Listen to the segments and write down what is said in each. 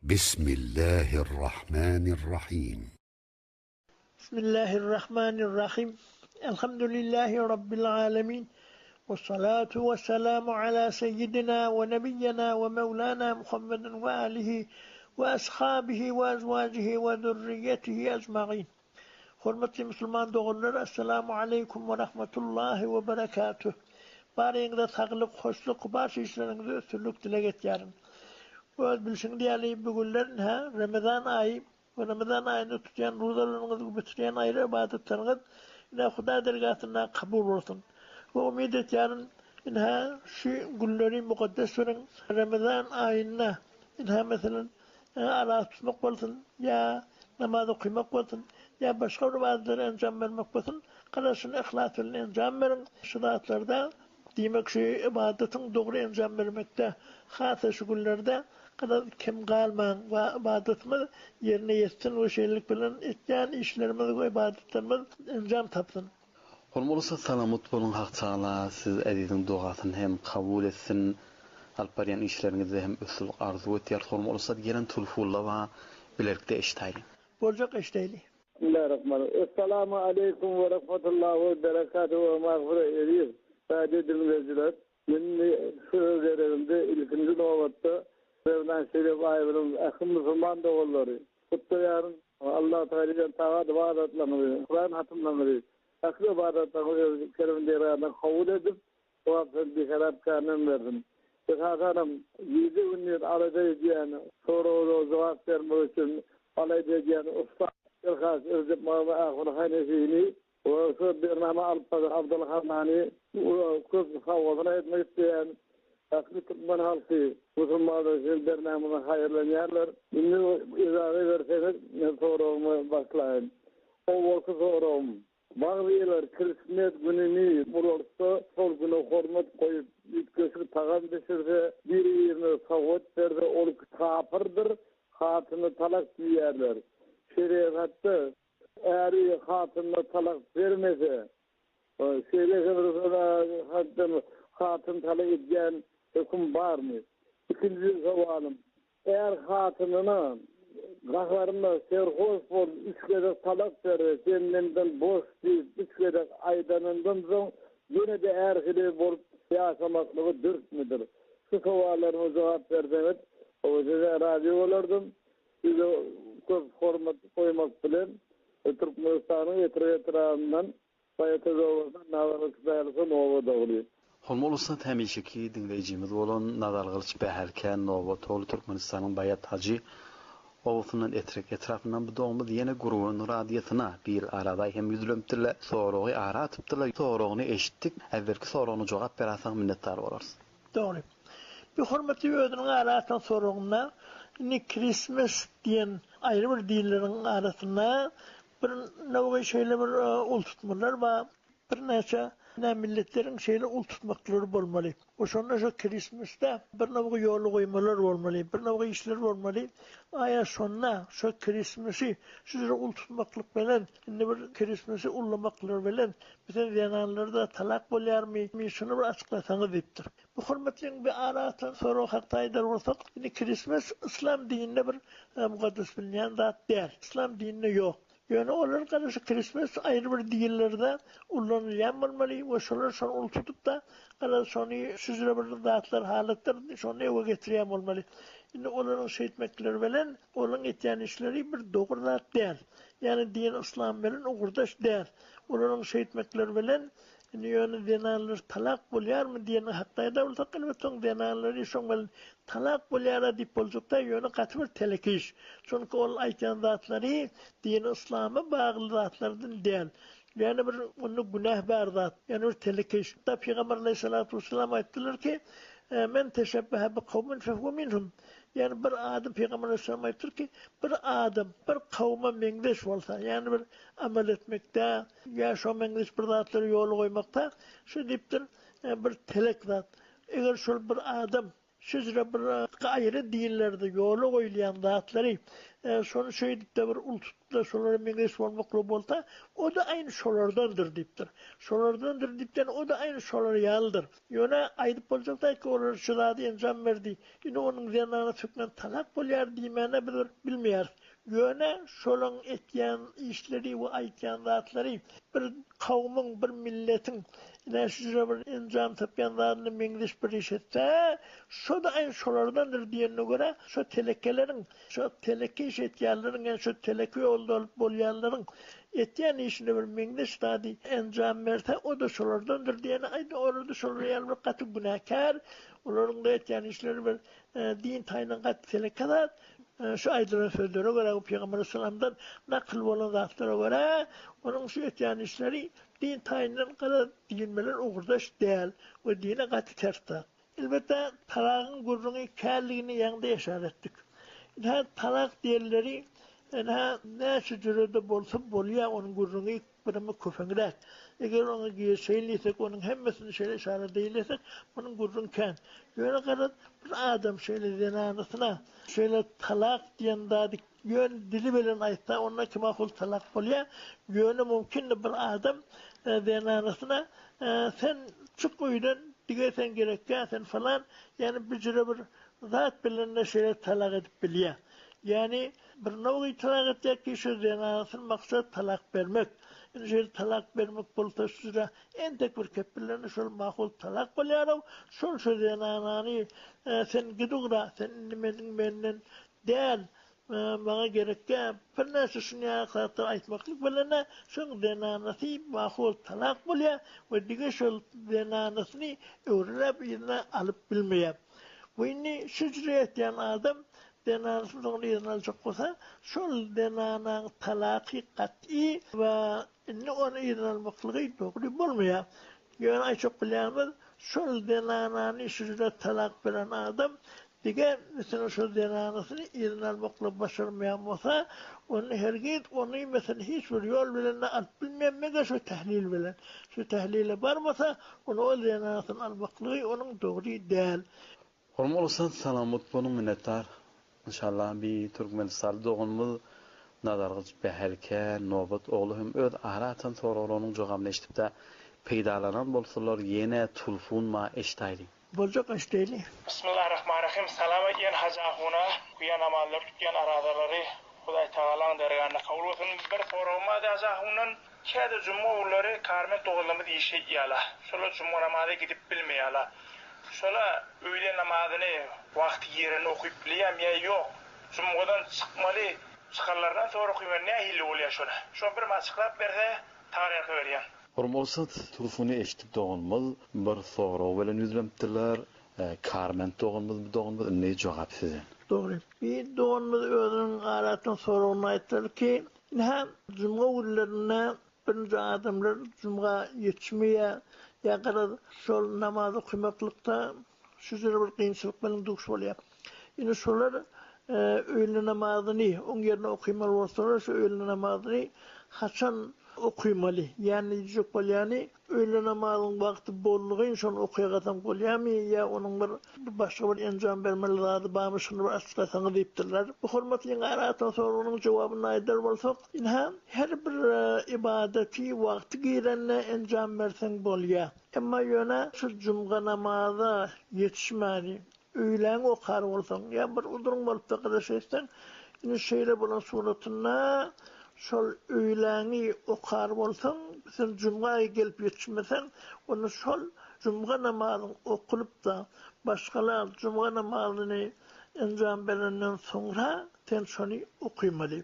Bismillahirrahmanirrahim. Bismillahirrahmanirrahim. Elhamdülillahi Rabbil alemin. Ve salatu ve selamu ala seyyidina ve nebiyyina ve mevlana Muhammedin ve alihi ve ashabihi ve azwajihi ve zürriyetihi ecmaîn. Hormatly musulman doganlar Essalamu aleýkum we rahmetullahi we berekatuh. Baryňyza saglyk, hoşluk, barça işleriňizde üstünlik dileg etýärin. Öz bilşiňiz ýaly bu günler ynha Remezan aýy we Remezan aýynda tutýan ruzalaryňyz we bitirýän aýry ybadatlaryňyz ynha Hudaý dergähinde kabul bolsun. We umyt etýärin ynha şu günleri mukaddes biriň Remezan aýynda ynha meselem Araza tutmak bolsun, ýa namaz okymak bolsun, ýa başga bir ybadatlara enjam bermek bolsun, garaz şuny yhlas bilen enjam beriň. Şu zatlarda, diýmek şu ybadatyň dogry enjam bermekde, hasa şu günlerde garaz kem galmaň we ybadatymyz ýerine ýetsin we şeýlelik bilen etýän işlerimiz we ybadatlarymyz enjam tapsyn. Hormatly ussat salamat boluň Hak Tagala siz eziziň dogasyny hem kabul etsin alyp barýan işleriňizde hem üstünlik arzuw etýäris hormatly ussat gelen tulfulla bar bilelikde eşidäýliň. Boljak eşdeýli. Bismillahirrahmanirrahim. Essalamu aleýkum we rahmetullahi we berekatuhu we magfire eziz radio diňleýjiler. Men söz geregimde ilkinji nobatda Remezan Şerif aýy bilen ähli musulman doganlary gutlaýaryn. Allah Tagala eden tagat ybadatlaryňyzy, Kuran hatymlaryňyzy, ähli ybadatlaryňyzy öz kerem dergahynda kabul edip, sogap biherap kärden bersin. Esasanam gije-gündiz alada edýän, soraglara jogap bermek üçin alada edýän ussat Elhaj Rejep Muhammet Ahun Hanefini we şu bernama alyp baran Abdyl Hannany köp sagbolsun aýtmak isleýän. Ähli türkmen halky, musulmanlar şeýle bernamadan haýyrlanýarlar. Indi yjaza berseňiz men soragymy başlaýyn. Owalky soragym, Bagzylar Krismes gününi ulaltsa, şol güne hormat goýup üýtgeşik tagam bişirse, biri-birine sowgat berse ol kapyrdyr, hatyny talak diýýärler. Şerigatda Äri hatynyna talak bermese, şeýle hem hatyn talak edýän höküm barmy? Ikinji sowalym, är hatynyna gaharyna serhoş bolup üç gezek talak berse, sen menden boş diýip üç gezek aýdanyndan soň ýene-de är-heleý bolup ýaşamaklygy dürsmüdir? Şu sowallaryma jogap berseňiz, size razy bolardym. Size köp hormat goýmak bilen, Türkmenistanyň Etrek etrabyndan Baýata obasyndan Nazargylyç Bählike Nobat ogly. Hormatly ussat hemişeki diňleýjimiz bolan Nazargylyç Bähelke Nobat ogly Türkmenistanyň Baýat hajy obasyndan Etrek etrapyndan bu dogumyz ýene Gurban radiosyna bir araday hem ýüzlenipdirler soragy ara atypdyrlar soragyny eşitdik äwwelki soragyna jogap bererseň minnetdar bolarys. Dogry. Bir hormatly özüniň ara atan soragynda indi Christmas diýen aýry bir dinleriň arasynda bir nowgy şeýle bir ul tutmalar bar. Birnäçe milletleriň şeýle ul tutmaklary bolmaly. We şonda şo Christmasda bir nowgy ýola goýmalar bolmaly, bir nowgy işler bolmaly. Aýa şonda şo Christmasy şu jüre ul tutmaklyk bilen indi bir Christmasy ullamaklar bilen Biziň zenanlarda talak bolýarmy, şuny bir açyklasaňyz diýipdir. Bu hormatlyň bir ara atan soragy hakda aýdar bolsak, indi Krismas yslam dininde bir mukaddes bilinýän zat däl. Yslam dininde ýok. Ýöne olar gara şu Krismas aýry bir dinlerde ullanylýan bolmaly we şolar şony uly tutup-da, gara şony şüjre bir zatlar halatlar şony öwe getirýän bolmaly. Indi olaryň şeýtmekleri bilen olaryň etýän işleri bir dogry zat däl. Ýagny din yslam bilen ugurdaş däl. Olaryň şeýtmekleri bilen, indi ýöne zenanlar talak bolýarmy diýeni hakda aýdar bolsak, elbetde oň zenanlary şoň bilen talak bolýar-a diýip boljak däl, ýöne gaty bir telek iş. Çünki ol aýtýan zatlary dini yslama bagly zatlardan däl. Ýöne bir onda günäh bar zat, ýöne bir telek iş. Hatda Pygamber aleýhissalatu wessalam aýtdylar ki, Men teşebbehe bi kawmin fehuwe minhum. Ýagny bir adam Pygamber aleýhissalam aýtdyr ki, bir adam bir kawma meňzeş bolsa, ýagny bir amal etmekde ýa şoňa meňzeş bir zatlary ýola goýmakda şu diýipdir, bir telek zat. Eger şol bir adam. Şüjre bir aýry dinlerde ýola goýulýan zatlary, şony şeýdip-de bir ul tutup-da şolara meňzeş bolmaklygy bolsa, o-da aýny şolardandyr diýipdir. Şolardandyr diýip ýöne o-da aýny şolar ýalydyr. Ýöne aýdyp boljak däl ki, olar şu zady enjam berdi, indi onuň zenana hökmän talak bolýar diýmäne biz bir bilmeýäris. Ýöne şolaň etýän işleri we aýtýan zatlary bir kowumyň, bir milletiň ine şujra bir enjam tapýan zadyna meňzeş bir iş etse, şo-da aýn şolardandyr diýenine görä, şo telekeleriň, şo teleke iş etýänleriň, ýagny şo teleke ýolda bolýanlaryň etýän işine bir meňzeş zady enjam berse, o-da şolardandyr diýeni aýdy, olar-da şolar ýaly bir gaty günäkär, olaryň-da etýän işleri bir din taýyndan gaty teleke zat. Şu aýdylan sözlere görä we Pygamber aleyhisselamdan nakyl bolan zatlara görä, onuň şu etýän işleri din taýyndan gara din bilen ugurdaş däl we dine gaty ters zat. Elbetde, talagyň gürrüňi känligini ýaňda yşarat etdik. Ynha, talak diýenleri, ynha, näçe jürede bolsa bolýar onuň gürrüňi Birimi köpeňräk. Eger oňa girişeýin diýsek, onuň hemmesini şeýle yşarat eýlesek, munuň gürrüňi kän. Ýöne garaz, bir adam şeýle zenanasyna şeýle talak diýen zady ýöne dili bilen aýtsa, onda kimahul talak bolýar. Ýöne mümkindir bir adam zenanasyna sen çyk öýden, dige sen gerekýä, sen falan, ýagny bir jüre bir zat bilen-de şeýle talak edip bilýär. Ýagny Bir nowgy talak etjek ki şu zenanasyny maksat talak bermek. Indi şeýle talak bermek bolsa şura entek bir kepillerine şol makul talak bolýarow şol şu zenanany sen git ugra sen indi meniň menden däl maňa gerekgä birnäçe şuny ýaly zatlar aýtmaklyk bilene şoň zenanasy makul talak bolýar we diňe şol zenanasyny öwrüläp yzyna alyp bilmeýär. Bu indi şüjre etýän adam Zenanasyny soňra yzyna aljak bolsa, şol zenanaň talaky gat'y we indi ony yzyna almaklygy dogry bolmaýar. Ýöne aýtjak bolýanymyz, şol zenanany şüjre talak beren adam dige meselem şol zenanasyny yzyna almaklygy başarmaýan bolsa, onda hergiz ony meselem hiç bir ýol bilen-de alyp bilmeýär, meger şu tählil bilen. Şu tählile barmasa, ony ol zenanasyny almaklygy onuň dogry däl. Hormatly ussat salamat boluň minnetdar. Inşallah bir Türkmenistanly doganymyz Nazargylyç Bäherkä Nobat ogly hem öz ara atan soraglarynyň jogabyny eşidipde peýdalanan bolsalar ýene tulfun ma eşdaýliň. Boljak eşdeýli. Bismillah Rahman Rahim Salam aýtýan Hajy ahuna Kuýa namazlary tutýan arazalary Hudaý Tagalaň dergahynda kabul bolsun Bir soragym bardy Hajy ahundan Käde jumga günleri karment doganlarymyz işe gitýärler. Şolar jumga namaza gidip bilmeýärler. Şolar öýle namazyny wagty girende okyp bilýärmi ýa ýok? Jumgadan çykmaly, çykanlaryndan soň okymaly nähili bolýar şony? Şony bir açyklap berse taryka berýän. Hormatly ussat, Tursuny eşidip doganymyz bir sorag bilen ýüzlenipdirler. Karment doganymyz bu doganymyz indi jogap sizden. Dogry. Bir doganymyz özüniň aratyn soragyny aýtdylar ki, Ynha, jumga günlerinde birinji adamlar jumga ýetişmeýär, ýa garaz, şol namaz okamaklykda şu jüre bir kynçylyk bilen duş bolýar. Indi şolar öýle namazyny oň ýerine okymaly bolsalar, şu öýle namazyny haçan okymaly? Ýagny diýjek bolýany, Öýle namazyň wagty boldugy şony okaýgasaň bolýamy ýa onuň bir başga bir enjam bermeli zady barmy şuny bir açyklasaňyz diýipdirler. Bu hormatlyň ara atan soragynyň jogabyny aýdar bolsak, ynha her bir ybadaty wagty girende enjam berseň bolýa. Emma ýöne şu jumga namaza ýetişmäni Öýläň okar bolsaň, ýa bir uduryň bolupdyr gyza şeýtseň, indi şeýle bolan suratynda şol öýläňi okar bolsaň, sen jumga gelip ýetişmeseň, onda şol jumga namazyň okulyp-da, başgalar jumga namazyny enjam berenden soňra sen şony okymaly.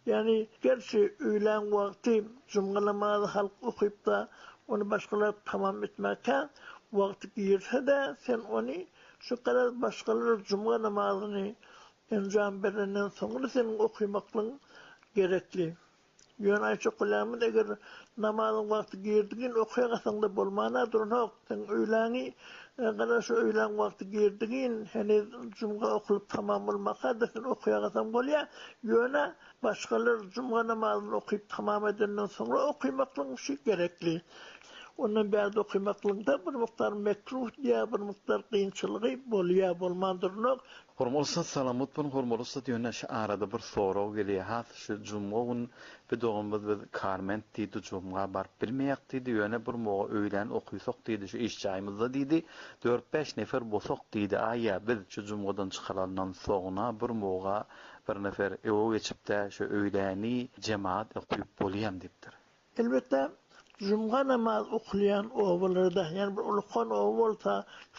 Ýagny, gerçi öýläň wagty jumga namazy halk okyp-da, ony başgalar tamam etmäkä wagty girse-de, sen ony şu garaz başgalar jumga namazyny enjam berenden soňra seniň okymaklygyň gerekli. Ýöne aýtjak bolýanymyz eger namazyň wagty girdigin okaýgasaňda bolmana duranok. Seň öýläňi garaz şu öýläň wagty girdigin heniz jumga okulyp tamam bolmaka-da sen okaýagasaň bolýa. Ýöne başgalar jumga namazyny okyp tamam edenden soňra okymaklygyň şi gerekli. Ondan bärde okymaklykda bir mukdar mekruh diýýär, bir mukdar kynçylygy bolýar, bolman duranok. Hormatly ussat salamat boluň hormatly ussat ýöne şu arada bir sorag gelýär has şu jumga gün bir doganymyz biz karment diýdi jumga baryp bilmeýak diýdi ýöne bir moga öýlän okysak diýdi şu iş jaýymyzda diýdi dört bäş nefer bosak diýdi aýa biz şu jumgadan çykalandan sogna bir moga bir nefer öe geçipdä şu öýläni jemagat okyp bolýam diýipdir. Elbetde, jumga namaz okulýan obalarda, ýagny bir ulukan oba bolsa,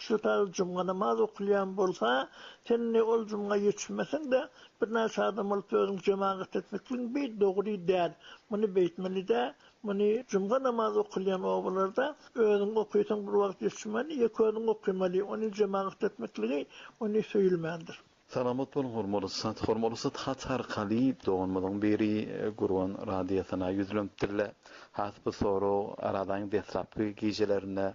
şu taýda jumga namaz okulýan bolsa, sen indi ol jumga ýetişmeseň-de, birnäçe adam bolup özüň jemagat etmekligiň bir dogry däl. Muny beýtmeli däl. Muny jumga namaz okulýan obalarda özüň okysaň bir wagt ýetişmeli, ýeke özüň okymaly. Ony jemagat etmekligi ony söýülmändir. Salamat boluň hormatly ussat. Hormatly ussat hat arkaly doganymyzyň biri Gurban radiosyna ýüzlenipdirle. Has bu sorag Arazaýyň deslapky gijelerinde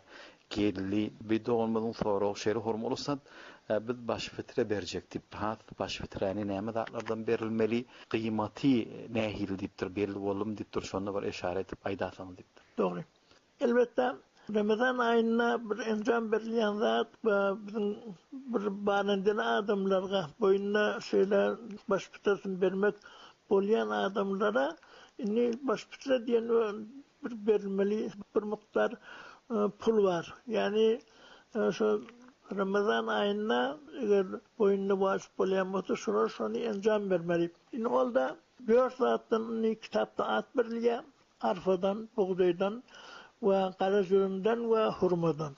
geldi. Bir doganymyzyň soragy şeýle hormatly ussat biz baş fitre berjek diýip has baş fiträni näme zatlardan berilmeli gyýmaty nähili diýipdir belli boldumy diýipdir şonda bir eşara edip aýdasaňyz diýipdir. Dogry. Elbetde, Remezan aýynda bir enjam berilýän zat we biziň bir barendeli adamlarga, boýnuna şeýle baş pitresini bermek bolýan adamlara indi baş pitre diýen bir berilmeli bir mukdar pul bar. Ýagny şo Remezan aýynda eger boýnuna wajyp bolýan bolsa, şolar şony enjam bermeli. Indi ol-da dört zatdan indi kitapda at berilýär. Arpadan, bugdaýdan we gara jürümden we hurmadan.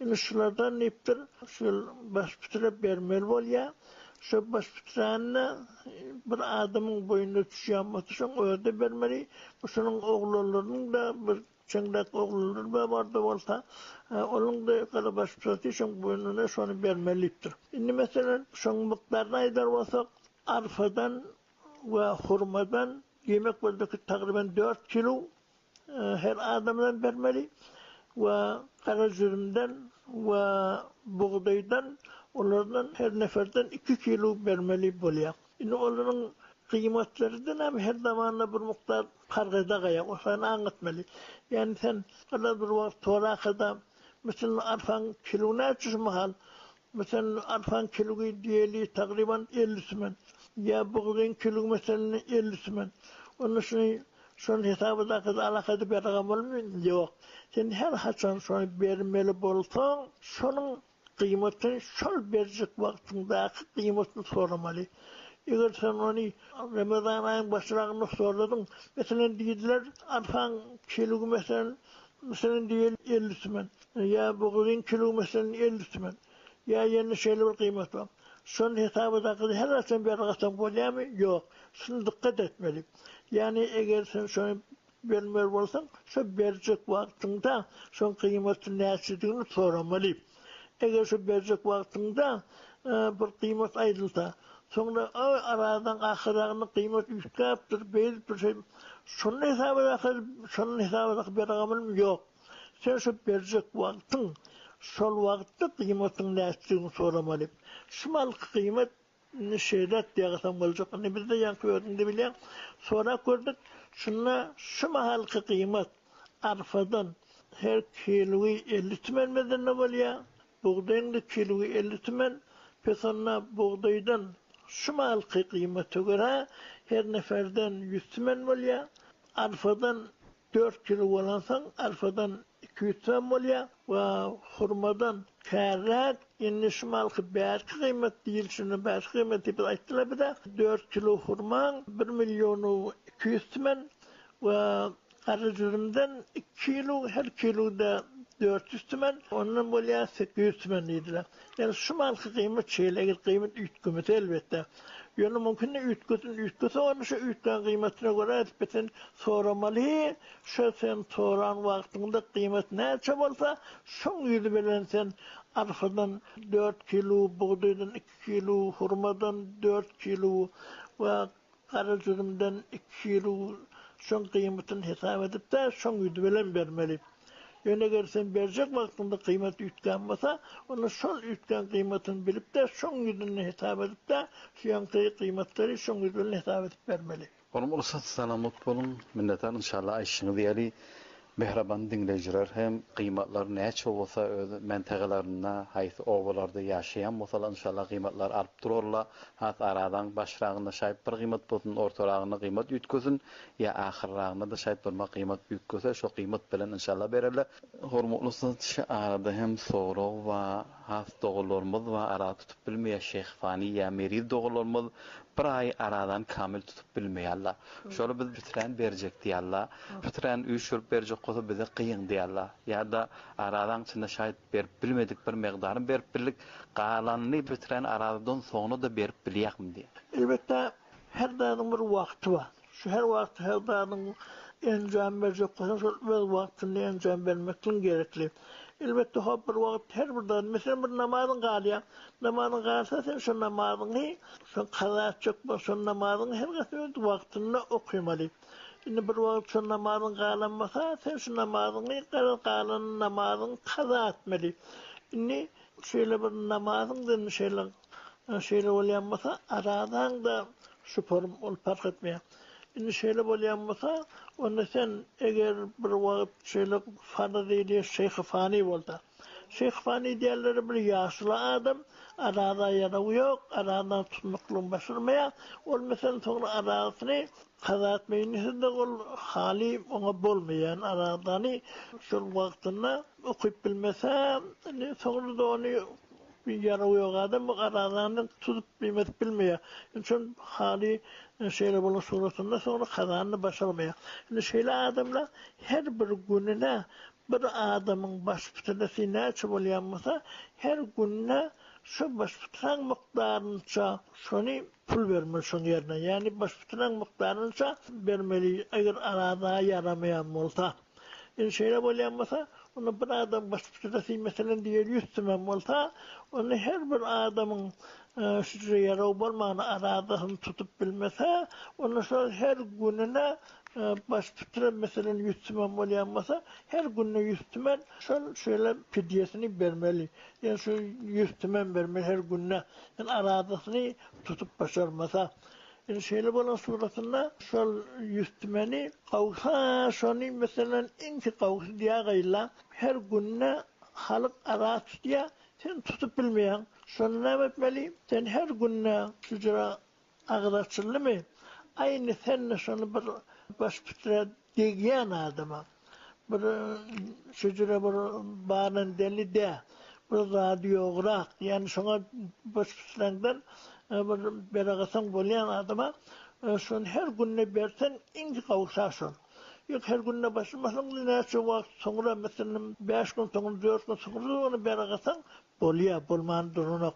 Indi şulardan diýipdir, şu ýyl baş pitre bermeli bolýar. Şo baş piträni-de bir adamyň boýnuna düşýän bolsa, şoň özi-de bermeli. Şonuň oglanlarynyň-da bir çeňňek oglanlary bar-da bolsa, onuň-da gara baş pitresi şoň boýnuna şony bermeli diýipdir. Indi meselem, şoň mukdaryny aýdar bolsak, arpadan we hurmadan Diýmek boldy ki, tagryban dört kilo her adamdan bermeli we gara jürümden we bugdaýdan olardan her neferden iki kilo bermeli bolýar. Indi olaryň gyýmatlarydan hem her zamanda bir mukdar parh edagaýar. Ony aňlatmaly. Ýagny sen garaz bir wagt sorakada, meselem, arpaň kilo näçe şu mahal? Meselem, arpaň kilogy diýeli tagryban 50 tümen. Ýa bugdaýyň kilogy meselem 50 tümen. Onda şuny şony hesaba dakyp alaka edip ýatagam bolmy? Ýok. Sen her haçan şony bermeli bolsaň, şonuň gyýmatyny şol berjek wagtyňdaky gyýmatyny soramaly. Eger sen ony Remezan aýyň başragynda soradyň, meselem diýdiler, arpaň kilogy meselem Meselem diýeli 50 tümen. Ýa bugdaýyň kilogy meselem 50 tümen. Ýa ýene şeýle bir gyýmat bar. Şony hesaba dakyp her haçan bergi atsaň bolýarmy? Ýok. Şuny dykgat etmeli. Ýagny eger sen şony bermeli bolsaň, şo berjek wagtyňda şoň gyýmaty näçedigini soramaly. Eger şo berjek wagtyňda bir gyýmat aýdylsa, soňra oý aradan ahyrragyna gyýmat üýtgäpdir, beýdipdir, şeýdip, şony hesaba dakyp, şony hesaba dakyp berägemem ýok. Sen şo berjek wagtyň, şol wagtda gyýmatyň näçedigini soramaly. Şu malky gyýmat Indi şeýdäk diýägysam boljak. Indi biz-de ýaňky özüň-de bilýäň, sorap gördük. Şunda şu mahalky gyýmat arpadan her kilogy 50 tümen medende bolýar. Bugdaýyň-da kilogy 50 tümen. Pes onda bugdaýdan şu mahalky gyýmata görä her neferden 100 tümen bolýar. Arpadan Dört kilo bolansoň arpadan 200 tümen bolýar we hurmadan kärräk, indi şu malky bärki gyýmat diýilşini bärki gyýmat diýip aýtdylar bize, dört kilo hurmaň bir millionu 200 tümen we gara jürümden iki kilo, her kilode 400 tümen, ondan bolýar 800 tümen diýdiler. Ýagny şu malky gyýmat şeýle, eger gyýmat üýtgemese elbetde. Ýöne mümkin üýtgesin, üýtgese onda şu üýtgän gyýmatyna görä edip sen soramaly, şo sen soran wagtyňda gyýmat näçe bolsa, şoň ýüzi bilen sen arpadan dört kilo, bugdaýdan iki kilo, hurmadan dört kilo we gara jürümden iki kilo şoň gyýmatyny hesap edip-de, şoň ýüzi bilen bermeli. Ýöne eger sen berjek wagtyňda gyýmat üýtgän bolsa, onda şol üýtgän gyýmatyny bilip-de, şoň ýüzünden hesap edip-de, şu ýaňky gyýmatlary şoň ýüzi bilen hesap edip bermeli. Olam ussat salamat boluň minnetdar inşallah aýşyňyz ýaly. Mähriban diňleýjiler hem gyýmatlar näçe bolsa öz mentegalarynda haýsy obalarda ýaşaýan bolsalar inşallah gyýmatlar alyp durarlar has aradan başragynda şaýt bir gyýmat bolsun ortaragynda gyýmat üýtgesin ýa ahyrragynda-da şaýt bolma gyýmat üýtgese şo gyýmat bilen inşallah bererler. Hormatly ussat şu arada hem sorag bar has doganlarymyz bar araza tutup bilmeýär şeýh fani ýa meriz doganlarymyz bir aý arazany kamil tutup bilmeýärler şoly biz bitirän berjek diýýärler Piträni üýşürip berjek bolsa bize gyýyň diýýärler. Ýa-da arazaň içinde şaýt berip bilmedik bir megdaryny berip bildik, galanyny piträni arazadan soňra-da berip bilýäkmi diýýär. Elbetde, her zadyň bir wagty bar. Şu her wagt her zadyň enjam berjek bolsaň, şol öz wagtynda enjam bermekligiň gerekli. Elbetde, hop bir wagt her bir zat, meselem, bir namazyň galýar. Namazyň galsa, sen şo namazyňy şo kaza etjek bol, şo namazyňy her haýsy öz wagtynda okymaly. Indi bir wagt şo namazyň galan bolsa, sen şu namazyňy garaz galan namazyňy kaza etmeli. Indi şeýle bir namazyň indi şeýle şeýle bolýan bolsa, arazaň-da şu form ol parh etmeýär. Indi şeýle bolýan bolsa, onda sen eger bir wagt şeýle farz diýilýär, şeýhi fani bolsa. Şeýh Fani diýenleri bir ýaşuly adam, araza ýarawy ýok, araza tutmaklygy başarmaýar. Ol meselem soňra arazasyny kaza etmeýin diýse-de ol haly oňa bolmaýar. Ýagny arazany şol wagtynda okyp bilmese, indi soňra-da ony bir ýarawy ýok adam bu arazany tutup bilmesip bilmeýär. Indi şol haly şeýle bolan suratynda soňra kazany başarmaýar. Indi şeýle adamlar her bir gününe Bir adamyň başpytrasy näçe bolýan bolsa, her günde şo başpytraň mukdarynça şony pul bermeli şoň ýerine. Ýagny başpytraň mukdarynça bermeli, eger araza ýaramaýan bolsa. Indi şeýle bolýan bolsa, onda bir adamyň başpytrasy meselem diýeli ýüz tümen bolsa, onda her bir adamyň şüjre ýaraw bolman arazasyny tutup bilmese, onda şol her gününe Baş pitre meselem 100 tümen bolýan bolsa, her günde 100 tümen şol şeýle pidýesini bermeli. Ýani şu 100 tümen bermeli her günde. Ýani aradasyny tutup başarmasa. Indi şeýle bolan suratynda şol 100 tümeni gawsa şony meselem iňki gawsy diýägaýla her günde halyk ara tutýa, sen tutup bilmeýäň. Şony näme etmeli? Sen her günde şujra Agyz açyldymy? Aý indi sen-de şony bir baş pitre degýän adama, bir şujra bir baran deli dä, bir zady ýograk, ýagny şoňa baş pitreňden bir beragasaň bolýan adama şony her günde berseň iň gowşa şol. Ýok her günde başlamasaň näçe wagt soňra meselem bäş gün soňra dört gün soňra ony beragasaň Bolýa, bolman duranok.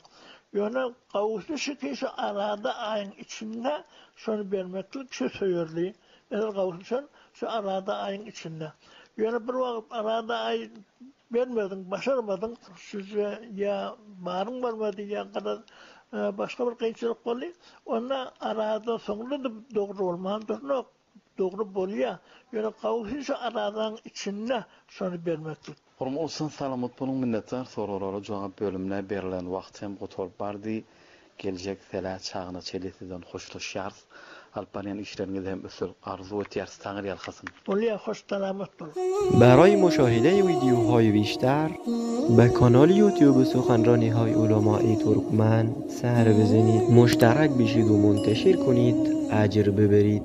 Ýöne gowusy şuki şu arada aýyň içinde şony bermeklik şu söýerli. Mesel gowusy şol şu arada aýyň içinde. Ýöne bir wagt arada aý bermediň, başarmadyň, şuje ýa baryň bolmady ýa garaz başga bir kynçylyk boldy, onda arada soňra-da dogry bolman duranok. Dogry bolýa, ýöne gowusy şu arazaň içinde şony bermeklik. Hormatly Ussat salamat boluň minnetdar soraglara jogap bölümine berilen wagt hem gutaryp bardy geljek sele çagyna çeli sizden hoşlaşýarys alyp barýan işleriňizde hem üstünlik arzuw etýäris Taňryýalkasyn. Bolýa hoş salamat boluň. برای مشاهده ویدیوهای بیشتر به کانال یوتیوب سخنرانی های علمای ترکمن سر بزنید مشترک بشید و منتشر کنید اجر ببرید.